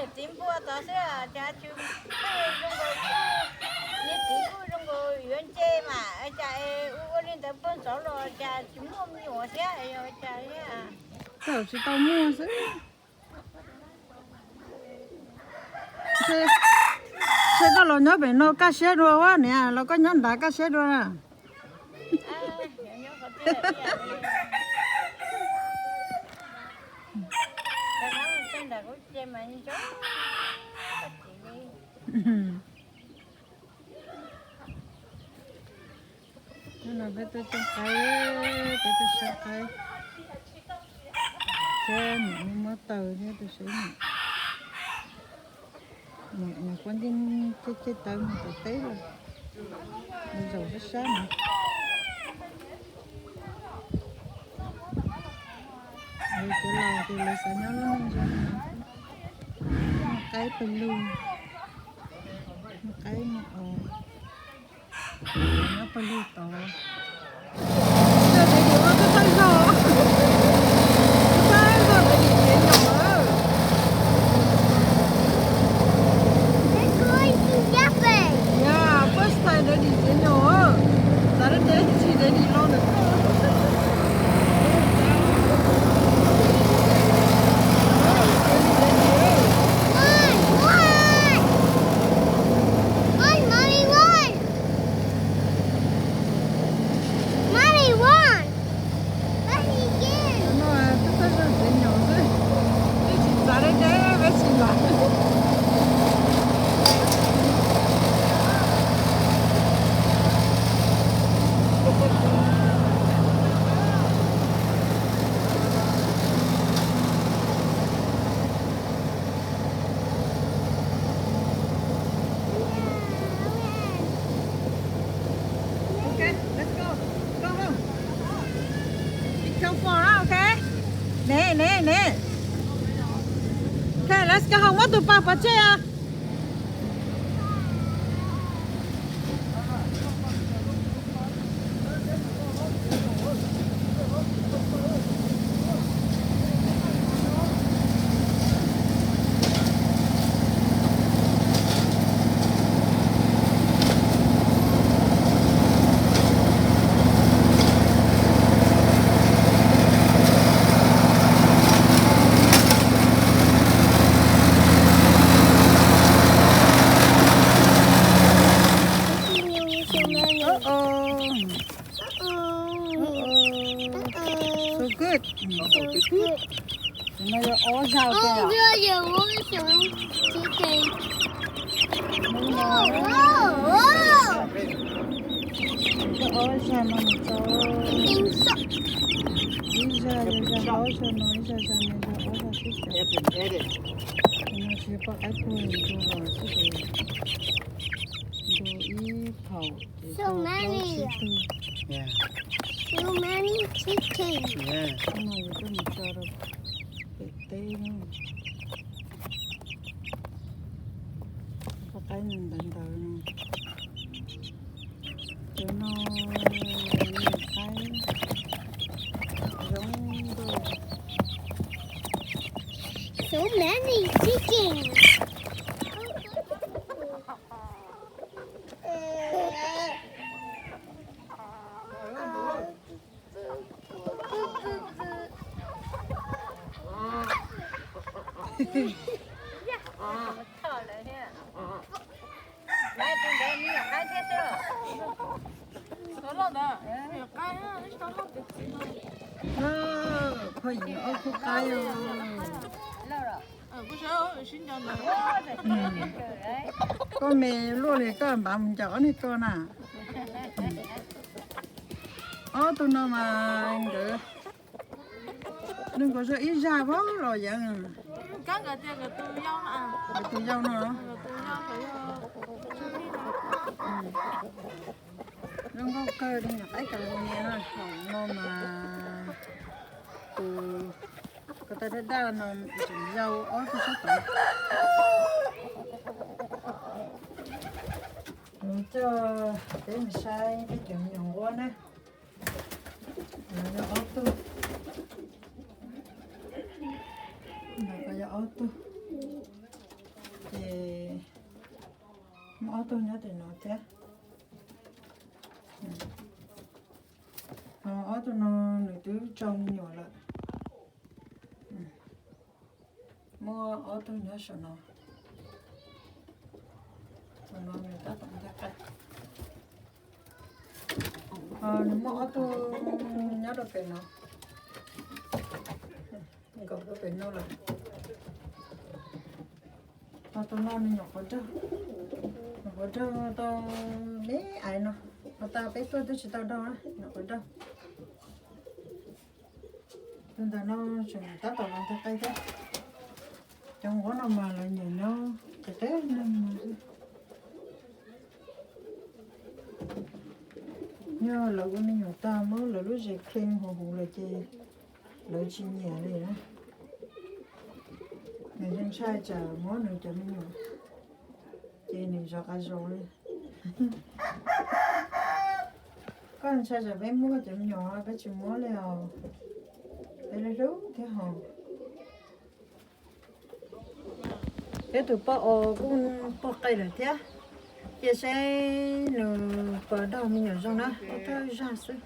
Txiv npua tod xwb, cas tsis pheej zoo nkaus, niag txiv kuj zoo nkaus yuav ntse mas, cas ua ua li ntawd puag ntxov los cas tsis muaj me nyuam thiab, yog cas thiab. Txawm tsis tau muaj xwb. Ntshe koj los nyob pem no kaj siab dua ua niam, los koj nyob nrad kaj siab dua na. Nyob no peb tuaj coj qaib, peb tuaj saib qaib. Thiab niam muab taws thiab tus seb niam, niam quaj ncij ceg ceg taw mus tom teb lawm. Lawv zaum sab sab no. Lawv cov laus ces lawv xav nyob lub neej zoo no. Muaj qaib pawg lug, muaj qaib muaj os. Nyob pawg lug tod. Coj Daddy ua tib tag zog, tib tag zog Daddy tsev nyom lawm. Yog first time Daddy tsev nyom, xav tias tsis Daddy los ntawm koj. Mommy, one. Mommy, one. Mommy, again. No twb tag zog tsev nyom xwb, twb tsis txav deb deb peb tsis los. Okay, let's go. Go home. Be careful, huh, okay? Neb, neb, neb. Okay, let's go home. Muab tus pas pov tseg os. Uh-oh. Uh-oh. Uh-oh. So good. So good. Tus no yog ob zag. Oh, yeah, yeah, what is your chicken? Whoa, whoa, whoa. Coj ob zag no mus tso. Chicken soup. Ib zag yog zag, ob zag no, ib zag zag no, zag ob zag sib xyaw. Tus no tsis yog poj qaib puag, tus no xwb ces ntu ib phaum ces tau plaub tsib tug. So many chickens. Tus no yuav coj mus tso rau pem teb na. Poj qaib ntawd ntawd no. Cov no yog niam qaib zoo nkauj. So many chickens. Phooj ywg, ob khub qaib os. Koj me luaj li koj npav mus ncaws ob niag tua na. Ob tug no mas nkawd, nws nkawd zog ib zag vab los yeej. Nkawd tus yau no. Zoo nkauj kawg li, niam qaib California no, saum no mas tus ko taw daj daj no tseem yau ob tug sab tod. Mus coj peb mus saib peb cov me nyuam nquab na. Yog ob tug. Ntawm ko yog ob tug. Ob tug nyob tim no thiab. Ob tug no nws twb tso me nyuam lawm. Muaj ob tug nyob saum no. Saum no nws tab tom ntag. Nws muaj ob tug nyob rau pem no, nkaum rau pem no lawm. Ho tus no nws nyuam qhuav daug, nyuam qhuav daug tau me aiv no, ho tas peb tuaj twb tsis tau daug, nyuam qhuav daug. Tus ntawm no tseem tab tom los ntag qe thiab. Cov nquab no mas lawv nyiam nyob qe qe neeg no xwb. Yog lawv ua me nyuam tag muab lawv lub zes kheej huv huv lawm ces lawv tsis nyiam li na. Nws yeej ntshai tsam muab nws cov me nyuam ces nws zov qas zov li. Koj ntshai tsam peb muab koj cov me nyuam peb tsis muab li os. Peb hlub hlub thiab hos. Peb tus poj os kuj poj qe lawm thiab. Cia seb nws puas daug me nyuam zoo na, ob thawj zag xwb.